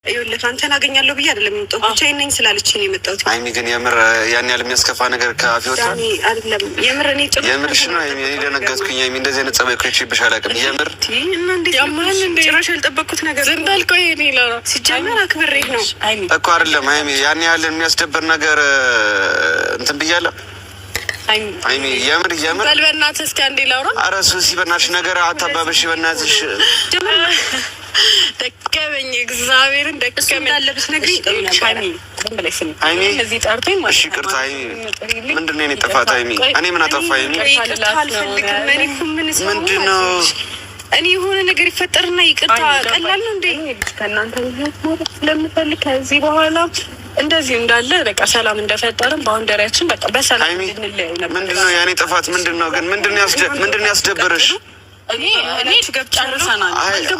ይኸውልህ አንተን አገኛለሁ ብዬ አይደለም የመጣሁት፣ ብቻዬን ነኝ ስላለችኝ ነው የመጣሁት። ሀይሚ ግን የምር ያን ያህል የሚያስከፋ ነገር ከአፌ ወጥቷል? አይደለም የምር እኔ ጥሩ የምርሽ ነው ሀይሚ? እኔ ደነገጥኩኝ ሀይሚ። እንደዚህ አይነት ጸባይ እኮ አይቼብሽ አላውቅም። የምር እና እንዴት ጭራሽ ያልጠበቅኩት ነገር። ዝም በል ቆይ። እኔ ላውራ። ሲጀመር አክብሬህ ነው እኮ አይደለም ሀይሚ፣ ያን ያህል የሚያስደብር ነገር እንትን ብያለሁ ሀይሚ። የምር የምር በል በእናትህ እስኪ አንዴ ላውራ። ኧረ ሱሲ በእናትሽ ነገር አታባብሽ በእናትሽ። ደከመኝ፣ እግዚአብሔርን ደከመኝ። ሀይሚ እሺ፣ ይቅርታ ሀይሚ። ምንድን ነው የእኔ ጥፋት ሀይሚ? እኔ ምን አጠፋ ሀይሚ? ምንድን ነው እኔ የሆነ ነገር ይፈጠርና ይቅርታ ቀላል ነው እንዴ? ከእናንተ ስለምፈልግ ከዚህ በኋላ እንደዚህ እንዳለ በቃ ሰላም እንደፈጠርን boundary ያችን በቃ በሰላም እንለያይ ነበር። ምንድን ነው የእኔ ጥፋት ምንድን ነው ግን? ምንድን ነው ያስደበረሽ?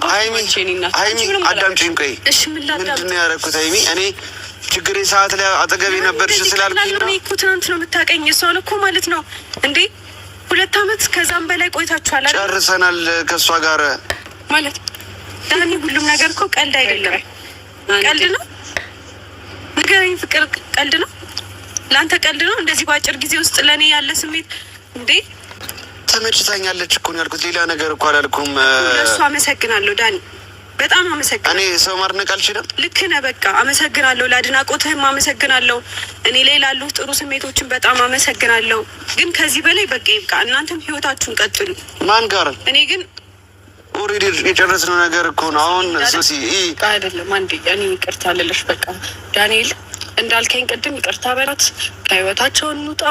ሀይሚ አዳምጪኝ፣ ቆይ ምንድን ነው ያደረኩት ሀይሚ? እኔ ችግሬ ሰዓት ላይ አጠገቤ ነበርሽ ስላልኩኝ ነው እኮ። ትናንት ነው የምታውቀኝ እሷን እኮ ማለት ነው እንዴ። 2 አመት ከዛም በላይ ቆይታችኋል። ጨርሰናል ከእሷ ጋር ማለት ዳኒ፣ ሁሉም ነገር እኮ ቀልድ አይደለም። ቀልድ ነው ንገረኝ፣ ፍቅር ቀልድ ነው ለአንተ? ቀልድ ነው እንደዚህ በአጭር ጊዜ ውስጥ ለእኔ ያለ ስሜት እንዴ? ተመችታኛለች እኮ ነው ያልኩት፣ ሌላ ነገር እኮ አላልኩም። ለእሱ አመሰግናለሁ ዳኒ፣ በጣም አመሰግናለሁ። እኔ ሰው ማድነቅ አልችልም። ልክ ነህ። በቃ አመሰግናለሁ፣ ለአድናቆትህም አመሰግናለሁ። እኔ ላይ ላሉ ጥሩ ስሜቶችን በጣም አመሰግናለሁ። ግን ከዚህ በላይ በቃ ይብቃ። እናንተም ህይወታችሁን ቀጥሉ። ማን ጋር? እኔ ግን already የጨረስነው ነገር እኮ ነው። አሁን ሶሲ አይደለም አንዴ እኔ ይቅርታ ልልሽ በቃ ዳንኤል እንዳልከኝ ቅድም ይቅርታ በላት፣ ከህይወታቸው እንውጣ።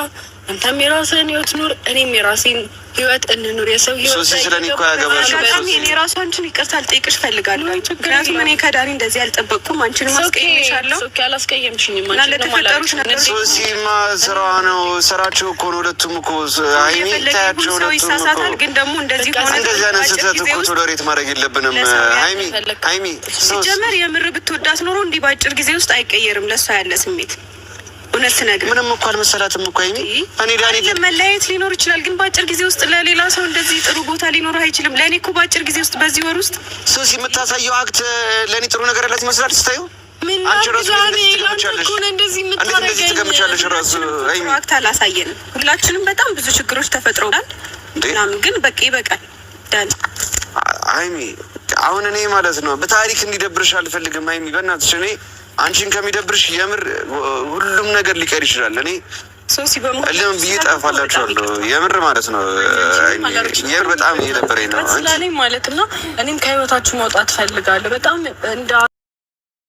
አንተም የራስህን ህይወት ኑር፣ እኔም የራሴን ህይወት እንኑር። የሰው ህይወት ስለኔ እኮ አያገባሽም። እኔ ራሱ አንቺን ይቅርታ ልጠይቅሽ እፈልጋለሁ። ምክንያቱም እኔ ከዳኒ እንደዚህ አልጠበቅኩም። አንቺንም አስቀይሜሻለሁ። አላስቀየምሽኝም። እና ለተፈጠሩት ነገር ሶሲማ ስራዋ ነው፣ ስራቸው እኮ ነው። ሁለቱም እኮ ሀይሚ ታያቸው፣ ሁለቱም ይሳሳታል። ግን ደግሞ እንደዚህ ሆነ እንደዚህ አይነት ስህተት እኮ tolerate ማድረግ የለብንም ሀይሚ። ሀይሚ ሲጀመር የምር ብትወዳት ኖሮ እንዲህ በአጭር ጊዜ ውስጥ አይቀየርም ለእሷ ያለ ስሜት። እውነት ስነግርህ ምንም እኮ አልመሰላትም እኮ ሀይሚ። እኔ ዳኒ መለያየት ሊኖር ይችላል፣ ግን በአጭር ጊዜ ውስጥ ለሌላ ሰው እንደዚህ ጥሩ ቦታ ሊኖር አይችልም። ለእኔ እኮ በአጭር ጊዜ ውስጥ በዚህ ወር ውስጥ ሶሲ የምታሳየው act ለእኔ ጥሩ ነገር ያላት ይመስላል ስታዩ። አንቺ ራሱ እንዴት እንደዚህ ትገምቻለሽ? ራሱ ሀይሚ act አላሳየንም። ሁላችንም በጣም ብዙ ችግሮች ተፈጥረውናል ምናምን፣ ግን በቃ ይበቃል ዳኒ። ሀይሚ አሁን እኔ ማለት ነው በታሪክ እንዲደብርሽ አልፈልግም ሀይሚ፣ በእናትሽ እኔ አንቺን ከሚደብርሽ የምር ሁሉም ነገር ሊቀር ይችላል። እኔ እልም ብዬ ጠፋላችኋለሁ። የምር ማለት ነው። የምር በጣም እየደበረኝ ነው ማለት ነው። እኔም ከህይወታችሁ መውጣት ፈልጋለሁ በጣም እንደ